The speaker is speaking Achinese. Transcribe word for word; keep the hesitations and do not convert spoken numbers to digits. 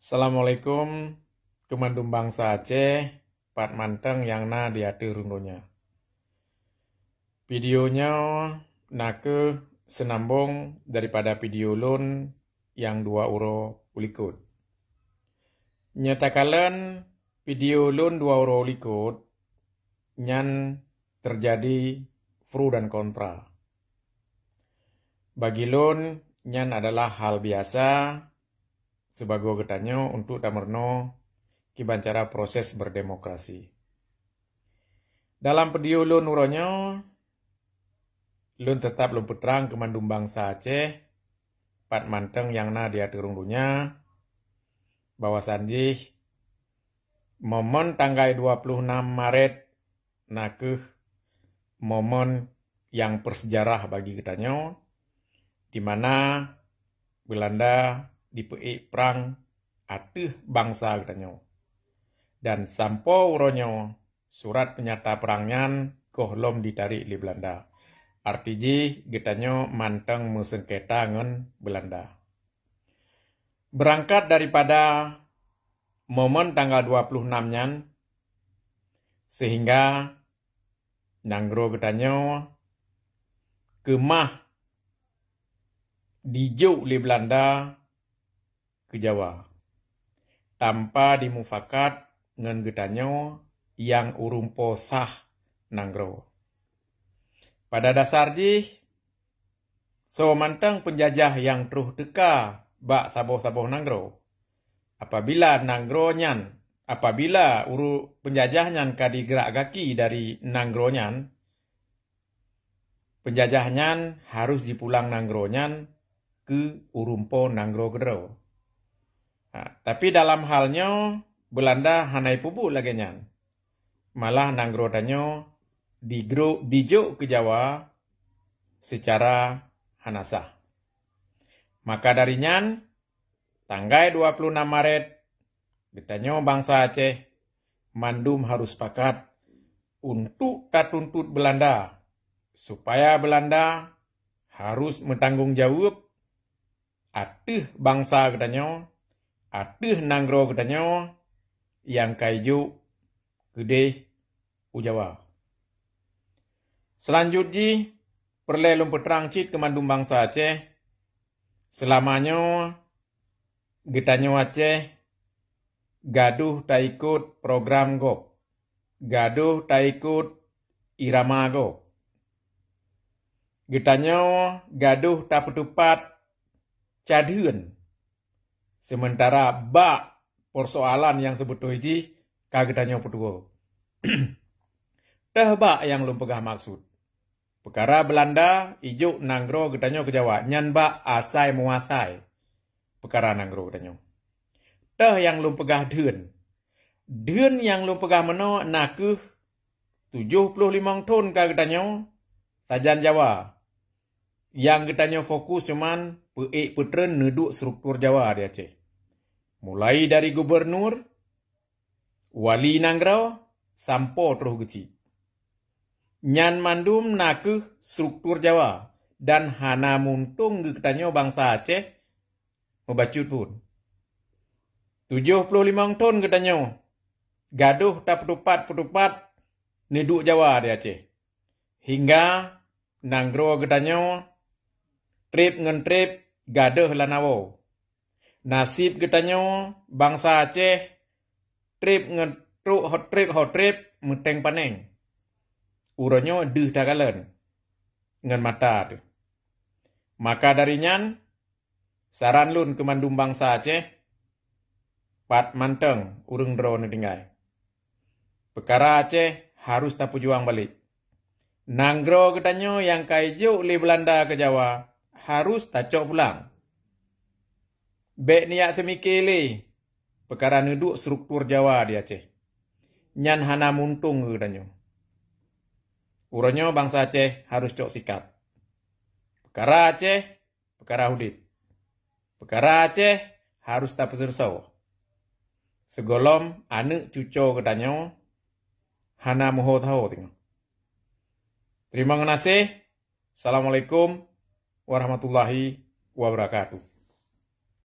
Assalamualaikum keu mandum bansa Aceh, pat mantong nyang na di ateueh rhueng donya. Video nyoe na kheueh seunambong daripada video lôn nyang dua uroe u likot. Nyata kalon video lôn dua uroe u likot nyan teujadi pro dan kontra. Bagi lôn, nyan adalah hal biasa sibagoe geutanyoe untuk tameurunoe kiban cara proses berdemokrasi. Dalam video lôn uroe nyoe, lôn teutap lôn peutrang keu mandum bansa Aceh, pat mantong nyang na di ateueh rhueng donya, bahwasan jih momen tanggai dua puluh enam Maret na kheueh momen nyang peusejarah bagi geutanyoe, di mana Beulanda dipeuék prang ateueh bansa geutanyoe. Dan sampoe uroe nyoe, surat peunyata prang nyan gohlom ditarek lé Beulanda. Arti jih, geutanyoe mantong meuseungketa ngon Beulanda. Beurangkat daripada momen tanggal dua puluh enam nyan, sehingga nanggroe geutanyoe keumah dijok lé Beulanda keu Jawa, tanpa jimufakat ngon geutanyoe nyang ureuëng po sah nanggroe. Pada dasar jih, soe mantong peunjajah nyang troh teuka bak saboh-saboh nanggroe, apabila nanggroe nyan, apabila ureuëng peunjajah nyan ka jigrak gaki dari nanggroe nyan, peunjajah nyan harôh jipulang nanggroe nyan keu ureuëng po nanggroe keudroe. Ha, tapi dalam hal nyoe, Beulanda hana jipeubuet lagée nyan. Malah nanggroe tanyoe digro-, dijok keu Jawa seucara hana sah. Maka dari nyan, tanggai dua puluh enam Maret, geutanyoe bansa Aceh mandum harôh sepakat untuk tatuntut Beulanda, supaya Beulanda harôh meutanggong jaweueb ateueh bansa geutanyoe, ateueh nanggroe geutanyoe nyang ka jijok keudeh u Jawa. Seulanjut jih, peureulée lôn peutrang cit keu mandum bansa Aceh, seulama nyoe geutanyoe Aceh gadôh taikot program gob, gadôh taikot irama gob. Geutanyoe gadôh tapeuteupat cadeueng, seumeuntara bak peusoalan nyang seubeutôi jih ka geutanyoe peutuwoe. Teuh bak nyang lôn peugah maksud. Peukara Beulanda ijok nanggroe geutanyoe keu Jawa, nyan bak asai meuasai peukara nanggroe geutanyoe. Teuh nyang lôn peugah dheun. Dheun nyang lôn peugah meunoe na kheueh tujoh ploh limong thon ka geutanyoe sajan Jawa. Nyang geutanyoe fokus cuman peuék peutreun neuduek struktur Jawa di Aceh. Mulai dari gubernur, wali nanggroe, sampoe troh geuchik. Nyan mandum na kheueh struktur Jawa dan hana muntong geutanyoe bansa Aceh meubacut phon. Tujoh ploh limong thon geutanyoe gadôh tapeuteupat-peuteupat neuduek Jawa di Aceh. Hingga nanggroe geutanyoe treb ngon treb gadôh lanawoe. Naseb geutanyoe bansa Aceh treb ngon trok ho treb ho treb meuténg paneng. Uroe nyoe deuh takalon ngon mata teuh. Maka dari nyan, saran lôn keu mandum bansa Aceh, pat mantong ureuëng droeneuh tinggai. Peukara Aceh harôh tapeujuang balek. Nanggroe geutanyoe nyang ka jijok lé Beulanda keu Jawa harôh tacok pulang. Bék neujak seumike lé peukara neuduek struktur Jawa di Aceh. Nyan hana muntong keu geutanyoe. Uroe nyoe bansa Aceh harôh cok sikap. Peukara Aceh, peukara udeb. Peukara Aceh harôh tapeuseuleusoe. Sigohlom aneuëk cucoe geutanyoe hana meuho saho singoh. Teurimong geunaséh. Assalamualaikum warahmatullahi wabarakatuh.